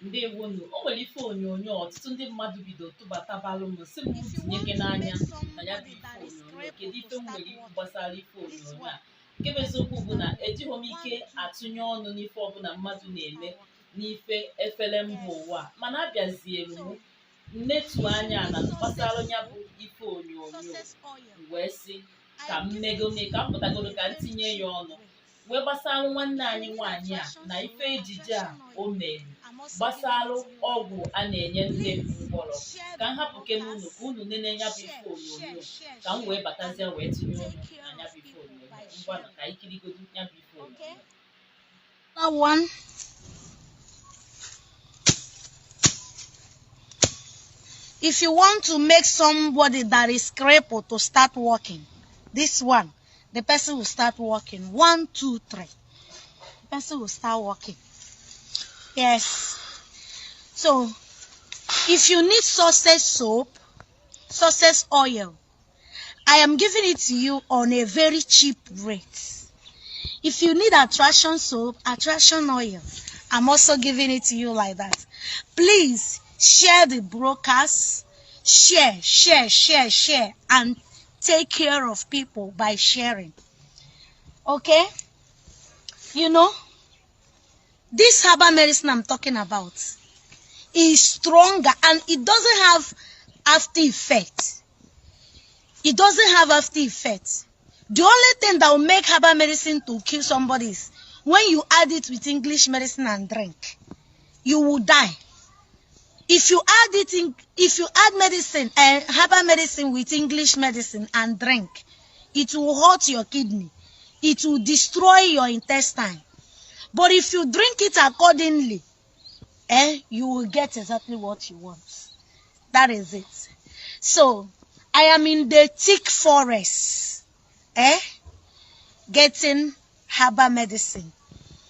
Ndewonu. O nwere ife onyonyo ọtụtụ ndị mmadụ bido tụbatabalụ m, sị m tinyeke n'anya na ya bụ ife onyonyo. Kedu ife m nwere ikwu gbasara ife onyonyo a? Nke bụ eziokwu bụ na ejighị m ike atụnye ọnụ n'ife ọbụla mmadụ na-eme n'ife efere mba ụwa, mana abịazielu m nnetu anya na gbasara ya bụ ife onyonyo, wee sị ka m megome, ka m pụtagoro, ka m tinye ya ọnụ wee gbasara nwanne anyị nwaanyị a na ife ejije a o mere gbasara ọgwụ a na-enye ndị ngwọrọ. Ka m hapụ kene unu ka unu nene ya bụ ife onyonyo, ka m wee batazie wee tinye ọnụ na ya bụ ife onyonyo. Ngwanụ, ka anyị kirigodu ya bụ ife onyonyo. One. If you want to make somebody that is crippled to start walking, this one, the person will start walking. 1, 2, 3. The person will start walking. Yes. So, if you need success soap, success oil, I am giving it to you on a very cheap rate. If you need attraction soap, attraction oil, I'm also giving it to you like that. Please share the broadcast, share, share, share, share, and take care of people by sharing. Okay? You know, this herbal medicine I'm talking about is stronger and it doesn't have after effect. It doesn't have after effect. The only thing that will make herbal medicine to kill somebody is when you add it with English medicine and drink, you will die. If you add it in, if you add medicine and herbal medicine with English medicine and drink, it will hurt your kidney. It will destroy your intestine. But if you drink it accordingly, you will get exactly what you want. That is it. So, I am in the thick forest, getting herbal medicine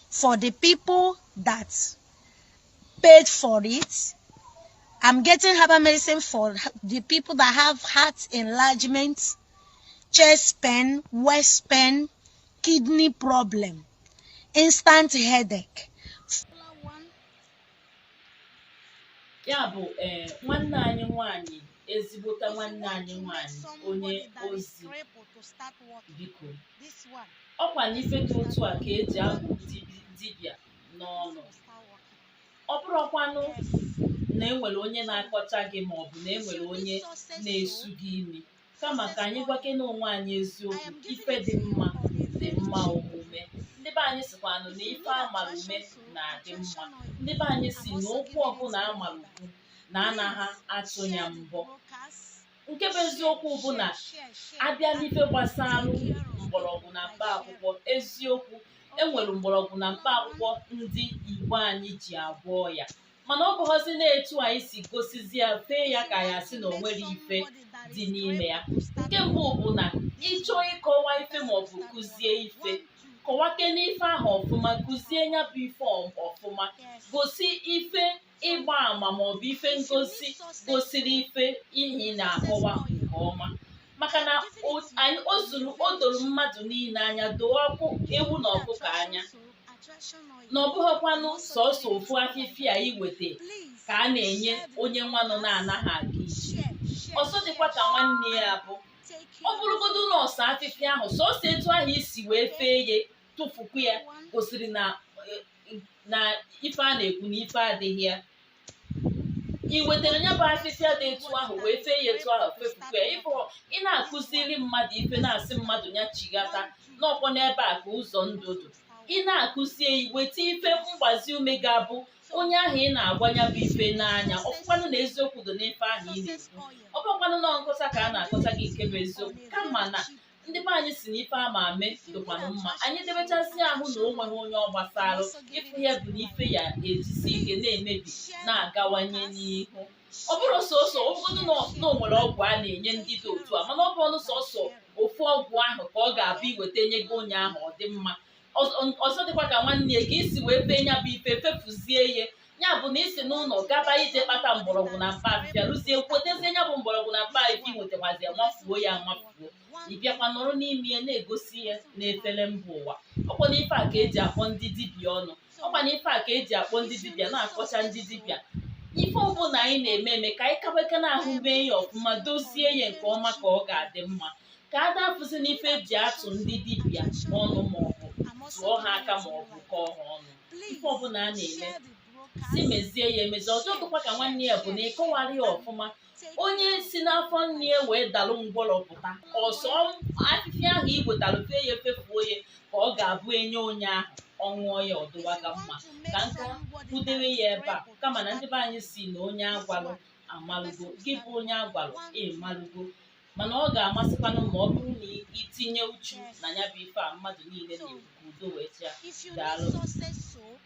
for the people that paid for it. I'm getting herbal medicine for the people that have heart enlargement, chest pain, waist pain, kidney problem, instant headache. Ya bụ, ee, nwanne anyị nwanyị, ezigbota nwanne anyị nwanyị, onye ozi, biko, ọkwa n'ife dị otu a ka eji abụ dibịa n'ọnụ. Ọ bụrụkwanụ na enwere onye na-akọcha gị maọbụ na enwere onye na-esu gị imi, kama ka anyị gwakene onwe anyị eziokwu. Ife dị mma dị mma omume. Ndị be anyị sikwanụ na ife amara ume na-adị mma. Ndị be anyị si na okwu ọbụla amara ukwu na anaghị atụ ya mbọ. Nke bụ eziokwu bụ na abịa n'ife gbasara mgbọrọgwụ na mkpa akwụkwọ, eziokwu, enwere mgbọrọgwụ na mkpa akwụkwọ ndị Igbo anyị ji agwọ ya, mana ọ bụghọzi na-etu anyị si gosizi ya fee ya ka ya sị na o nwere ife dị n'ime ya. Nke mbụ bụ na ịchọọ ịkọwa ife maọbụ kụzie ife, kọwake n'ife ahụ ọfụma, kụzie ya bụ ife ọfụma, gosi ife ịgba ama maọbụ ife ngosi gosiri ife ihe ị na-akọwa nke ọma, maka na anyị o zuru o doro mmadụ niile anya, doo ọkụ ewu na ọkụkọ anya na ọ bụghịkwanụ sọsọ ofu afịfịa iweta ka a na-enye onye nwa nọ na-anaghị aga ije. Ọzọ dịkwa ka nwanne ya bụ, ọ bụrụgodu nọọsụ, afịfịa ahụ sọsọ etu ahụ isi wee fee ya tụfukwu ya gosiri na ife a na-ekwu na ife adịghị ya. Ị wetara ya bụ afịfịa dị etu ahụ wee fee ya etu ahụ fefukwa ya. Ịfụ, ị na-akụziri mmadụ ife, na-asị mmadụ ya chighata n'ọkwọ n'ebe a ka ụzọ ndụ dị, ị na-akụzie, weta ife mgbazi ume ga-abụ onye ahụ ị na-agwa ya bụ ife n'anya ọfụkwanụ na eziokwu dị n'ife ahụ ị na-ekwu. Ọ bụrụkwanụ na nkọcha ka a na-akọcha gị, nke bụ eziokwu, kama na ndị be anyị si na ife ama ame dịkwanụ mma, anyị debechasị ahụ na o nweghị onye ọ gbasara ịfụ ya bụ na ife ya ejisi ike na-emebi na-agawanye n'ihu. Ọ bụrụ sọsọ ogodo na o nwere ọgwụ a na-enye ndị dị otu a, mana ọ bụ ọnụ sọsọ ofu ọgwụ ahụ ka ọ ga-abụ iweta nye gị onye ahụ, ọ dị mma. Ọzọ dịkwa ka nwanne ya, ka isi wee fee ya bụ ife fefuzie ya, ya bụ na isi n'ụlọ gaba ije kpata mgbọrọgwụ na mkpa afịfịa, rụzie kwetezie ya bụ mgbọrọgwụ na mkpa afịfịa, inwetakwazi ya, mafuo ya amafuo, ị bịakwa nọrọ n'ime ya na-egosi ya n'efere mba ụwa. Ọkwa n'ife a ka eji akpọ ndị dibịa ọnụ. Ọkwa na ife a ka eji akpọ ndị dibịa na-akọcha ndị dibịa. Ife ọbụla anyị na-eme eme, ka anyị kabeke na-ahụ mee ya ọfụma, dozie ya nke ọma, ka ọ ga-adị mma, ka a dapụzi n'ife eji atụ ndị dibịa ọnụ, maọbụ tụọ ha aka, maọbụ kọọ ha ọnụ. Ife ọbụla a na-eme, si mezie ya emezi. Ọzọ dịkwa ka nwanne ya bụ na ịkọwara ya ọfụma. Onye si n'afọ nne ya wee dalụ ngwọrọ pụta ọsọ, afịfịa ahụ igwetalụ fee ya, efefuo ya, ka ọ ga-abụ enye onye ahụ ọṅụọ ya, ọdụwaga mma. Ka nka kwudewe ya ebe a, kama na ndị be anyị si na onye agwalụ amalụgo. Gị bụ onye agwalụ, ịmalụgo, mana ọ ga-amasịkwanụ ma ọ bụrụ na itinye uchu na ya bụ ife a mmadụ niile na-ekwu, ka udo wee chịa. If you Daalụ. need success soap.